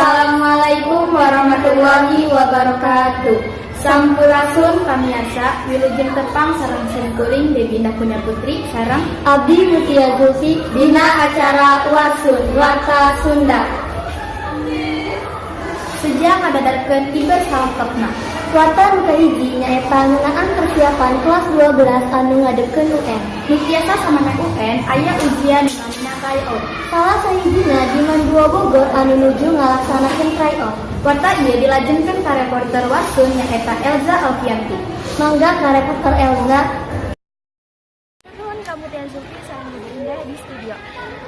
Assalamualaikum warahmatullahi wabarakatuh. Sampurasun pamiarsa, wilujeng tepang sareng simkuring Debi Indah Punya Putri sareng Abdi Mutia Zulfi dina acara Wasun Warta Sunda. Sejak ngadadarkeun Iber salengkepna. Warta nu kahiji nyaeta ngeunaan persiapan kelas 12 anu ngadepkeun UN. Nu tiasa samemeh UN aya ujian nu namina tryout. Salah sahijina di MAN 2 Bogor anu nuju ngalaksanakeun tryout. Warta ieu dilajengkeun ka reporter Wasun, nyaeta Elza Alfianti. Mangga ka reporter Elza. Nuhun ka Mutia Zulfi sareng Debi Indah di studio.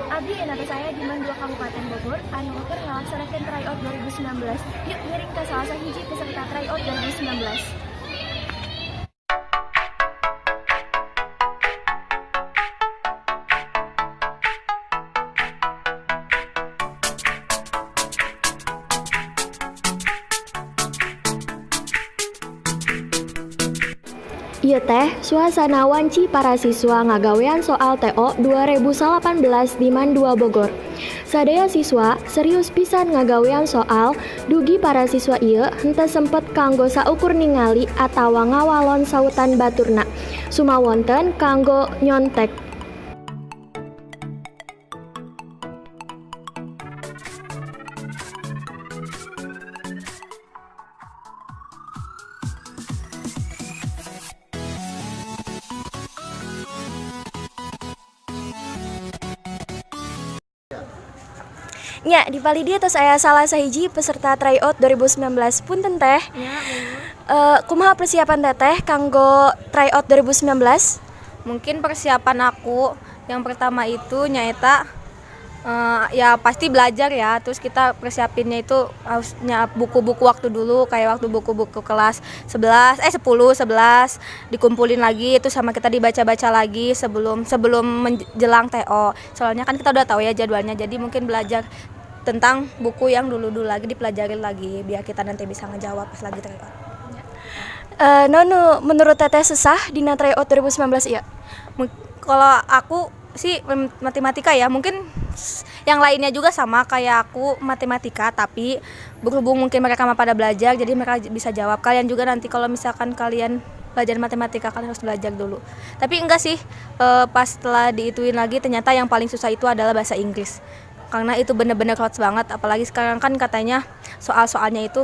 Abdi ayeuna saya di MAN 2 Kabupaten Bogor anu keur ngalaksanakeun tryout 2019. Yuk, ngiring ka salah sahiji peserta tryout 2019. Ieu teh suasana wanci para siswa ngagawean soal TO 2018 di MAN 2 Bogor. Sadaya siswa serius pisan ngagawean soal, dugi para siswa ieu henteu sempet kanggo saukur ningali atawa ngawalon sautan baturna. Sumawonten kanggo nyontek. Nya, di palih dieu tos aya salah sahiji peserta tryout 2019. Punten, Teh. Kumaha persiapan Teteh kanggo tryout 2019? Mungkin persiapan aku yang pertama itu nyaeta ya pasti belajar ya. Terus kita persiapinnya itu harusnya buku-buku waktu dulu, kayak waktu buku-buku kelas 11, eh 10, 11 dikumpulin lagi, itu sama kita dibaca-baca lagi sebelum sebelum menjelang TO. Soalnya kan kita udah tahu ya jadwalnya, jadi mungkin belajar tentang buku yang dulu-dulu lagi dipelajarin lagi biar kita nanti bisa ngejawab pas lagi tryout. Naon nu menurut Teteh sesah dina tryout 2019 ieu? Kalau aku sih matematika ya, mungkin yang lainnya juga sama kayak aku matematika, tapi berhubung mungkin mereka mah pada belajar, jadi mereka bisa jawab. Kalian juga nanti kalau misalkan kalian belajar matematika, kalian harus belajar dulu. Tapi enggak sih, pas setelah diituin lagi ternyata yang paling susah itu adalah bahasa Inggris. Karena itu bener-bener hot banget, apalagi sekarang kan katanya soal-soalnya itu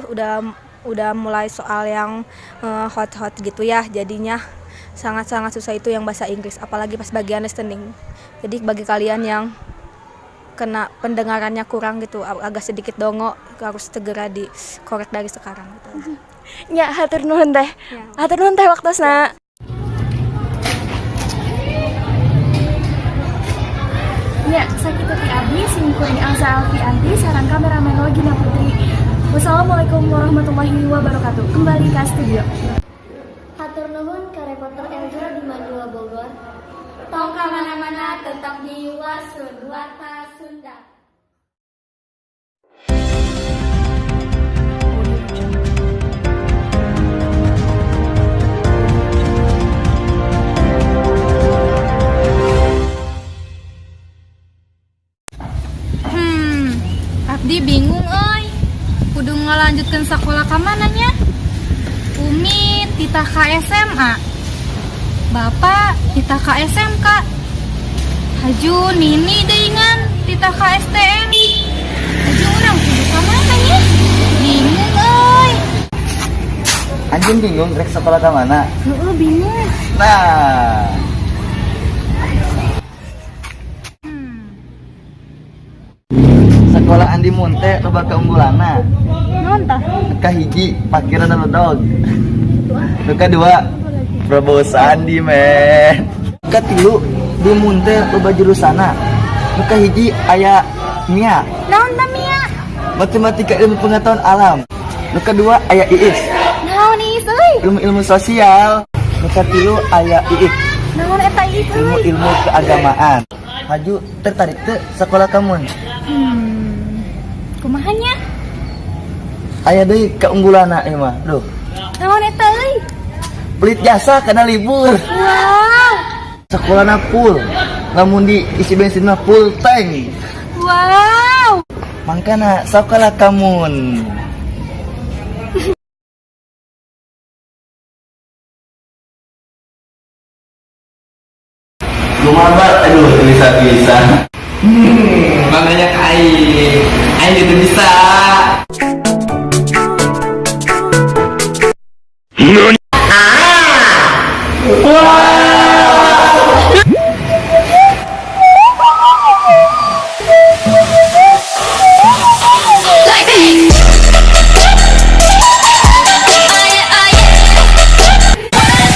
udah mulai soal yang hot-hot gitu ya, jadinya sangat-sangat susah itu yang bahasa Inggris, apalagi pas bagian listening. Jadi bagi kalian yang kena pendengarannya kurang gitu, agak sedikit dongo, harus segera dikorek dari sekarang gitu. Nya, hatur nuhun, Teh. Ya. Hatur nuhun, Teh, waktosna. Nya, sakitu ti abdi, simkuring Elza Alfianti sareng kameramen Wagina Putri. Wassalamualaikum warahmatullahi wabarakatuh. Kembali ke studio. Hatur nuhun ka reporter Elza di MAN 2 Bogor. Tong kamana-mana, tetap di Wasun Warta Sunda. Audio Jungle. Abdi bingung euy. Kudu ngalanjutkeun sakola ka mana nya? Umi titah ka SMA. Bapak titah ka SMK. Haju nini deui ngan titah ka STM. Haju urang kudu ka mana nya? Bingung euy. Anjeun bingung rek sekolah ke mana? Heeh, bingung. Nah, sekolah Andi Munte loba keunggulanna. Naon tah? Kahiji, parkiran ledog. Nu kadua, Prabowo Sandi, men. Katilu, di Munte loba jurusana. Nu kahiji aya MIA, Naon tah MIA? Matematika Ilmu Pengetahuan Alam. Nu kedua aya IIS, Naon IIS euy? Ilmu-ilmu Sosial. Nu katilu aya IIK, Naon eta IIK euy? Ilmu-ilmu Keagamaan. Haju, tertarik teu sekolah kamu? Kumaha nya? Aya deui keunggulanna ieu mah. Duh, Naon eta euy? Pelit jasa karena libur. Wow. Sekolahna full. Lamun diisi bensin mah full tank. Wow. Mangkana sekolah kamun. Lumaban, aduh tulisan bisa. Makanya aing, aing itu bisa.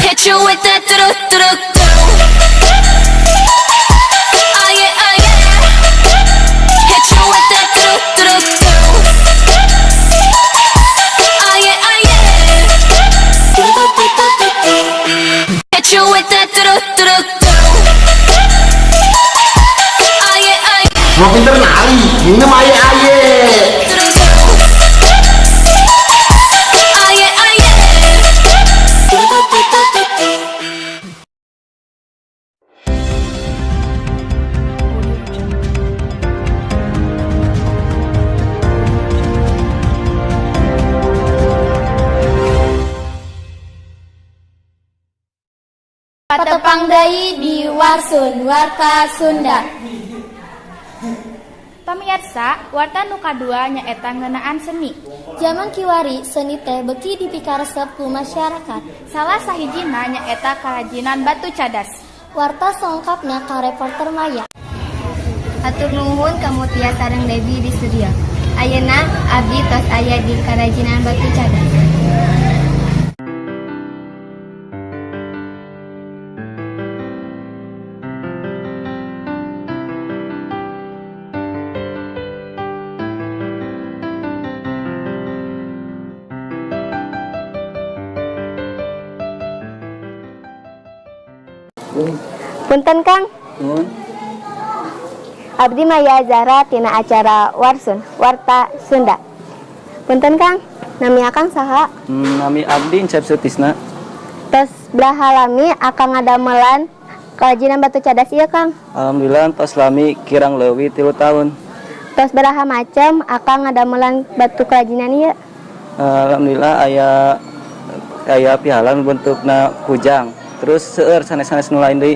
Hit you with that do do do. Oh yeah, oh yeah. Hit you with that do do do. Oh yeah, oh yeah. Hit you with that do do do. Oh yeah, oh yeah. Mau pinter nari, minum aye aye. Do do. Oh yeah, oh yeah. Patepang deui di Warsun, Warta Sunda. Pamiarsa, warta nu kadua nyaeta ngeunaan seni. Jaman kiwari seni teh beuki dipikaresep ku masyarakat. Salah sahijina nyaeta karajinan batu cadas. Warta saungkapna ka reporter Maya. Hatur nuhun ka Mutia sareng Debi di studio. Ayeuna abdi tos aya di karajinan batu cadas. Punten Kang. Abdi Maya Zahra tina acara Warsun, Warta Sunda. Punten Kang, nami Akang saha? Nami abdi Encep Sutisna. Tos beraha lami Akang ngadamelan kerajinan batu cadas ieu Kang. Alhamdulillah tos lami kirang leuwih 3 tahun. Tos beraha macam Akang ngadamelan batu kerajinan ieu? Alhamdulillah aya aya pihalan bentukna kujang. Terus seueur sanes-sanes nu lain deui.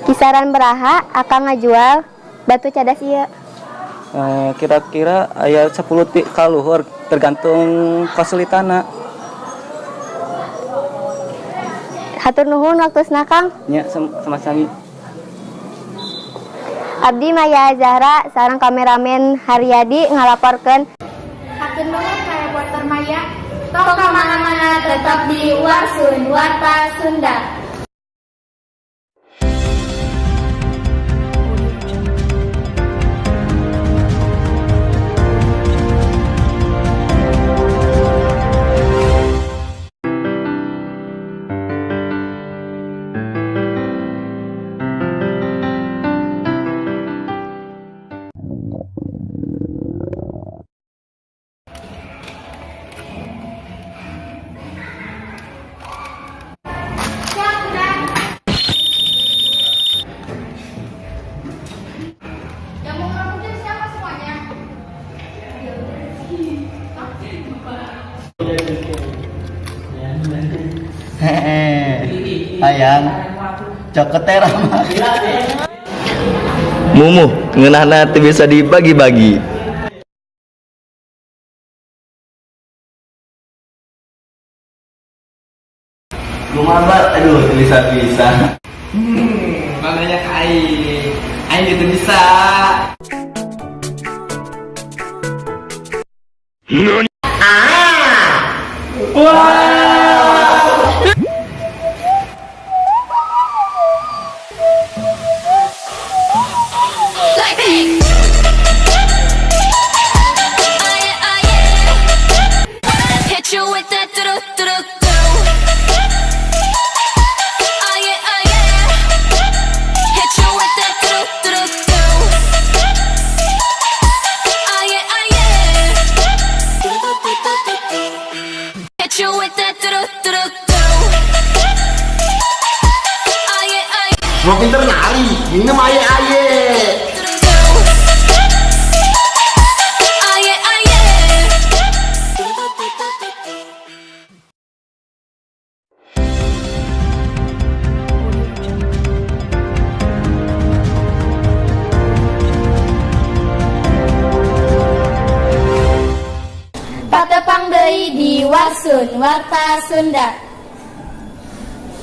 Kisaran beraha Akang ngajual batu cadas ieu? Kira-kira aya 10 ti kaluhur tergantung kesulitanna. Hatur nuhun waktosna Kang. Nya sama-sami. Abdi Maya Zahra sareng kameramen Haryadi ngalaporkeun. Hatur nuhun ka reporter Maya. Tong kamana-mana, tetap di Warsun, Warta Sunda. Yang mau ngerebutin siapa semuanya? Hehe. Hayang cokot teh ramah. Mumuh ngeunahna teu bisa dibagi-bagi. Lumaban, aduh tulisan bisa. Makanya aing, aing itu bisa. Oh yeah, oh yeah. Hit you with that do do do. Oh yeah, oh yeah. Hit you with that do do do. Oh yeah, oh yeah. Hit you with deui di Warsun, Warta Sunda.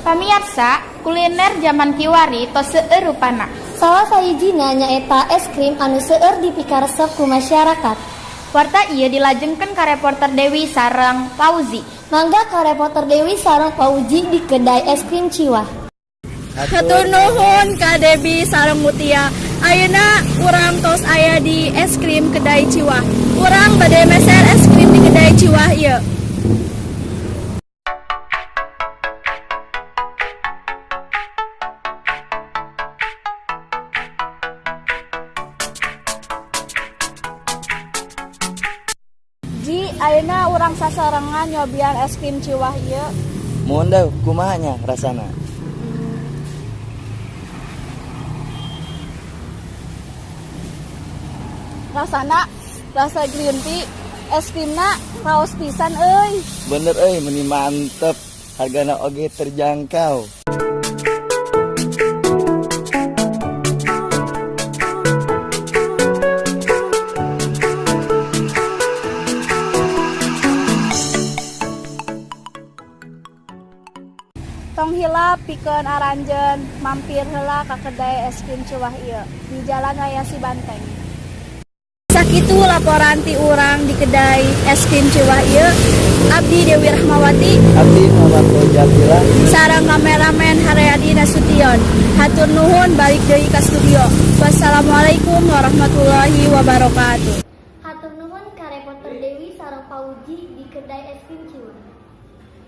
Pamiarsa, kuliner zaman kiwari tos seueur rupana. Salah sahijina nyaeta es krim anu seueur dipikaresep ku masyarakat. Warta ieu dilajengkeun ka reporter Dewi sareng Fauzi. Mangga ka reporter Dewi sareng Fauzi di kedai es krim Ciwah. Hatur nuhun ka Debi sareng Mutia. Ayeuna urang tos aya di es krim kedai Ciwah. Urang bade meser es krim di kedai Ciwah ieu. Ji, ayeuna urang sasarengan nyobian es krim Ciwah ieu. Muhun dah, kumaha nya rasana? Rasana rasa green tea, es krimna raos pisan euy. Bener euy, meni mantep. Hargana oge terjangkau. Tong hilap pikeun aranjeun mampir heula ka kedai es krim Ciwah ieu di Jalan Raya Sibanteng. Sakitu laporan ti urang di kedai es krim Ciwah ieu. Abdi Dewi Rahmawati. Abdi Muhammad Jabila. Sareng kameramen Haryadi Nasution. Hatur nuhun, balik deui ka studio. Wassalamualaikum warahmatullahi wabarakatuh. Hatur nuhun ka reporter Dewi sareng Fauzi di kedai es krim Ciwah.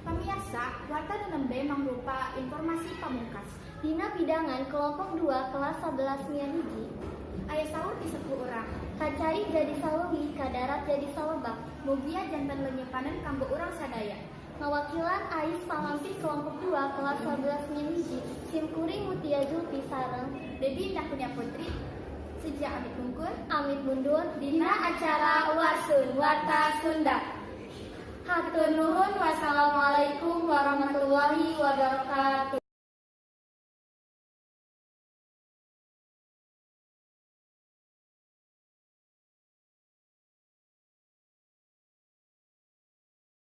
Pamiarsa, warta nu nembe mangrupa informasi pamungkas. Dina pidangan kelompok 2 kelas 11 MIA 1. Aya saur ti sepuh urang. Kacai jadi saleuwi, kadarat jadi salebak. Mugia janten lenyepanan kanggo urang sadaya. Ngawakilan AIS pamampir kelompok 2 kelas 11 MIA 1, sim kuring Mutia Zulfi sareng Debi Indah Kurnia Putri. Seja amit mungkur. Amit mundur. Dina acara Warsun, Warta Sunda. Hatur nuhun, wassalamualaikum warahmatullahi wabarakatuh.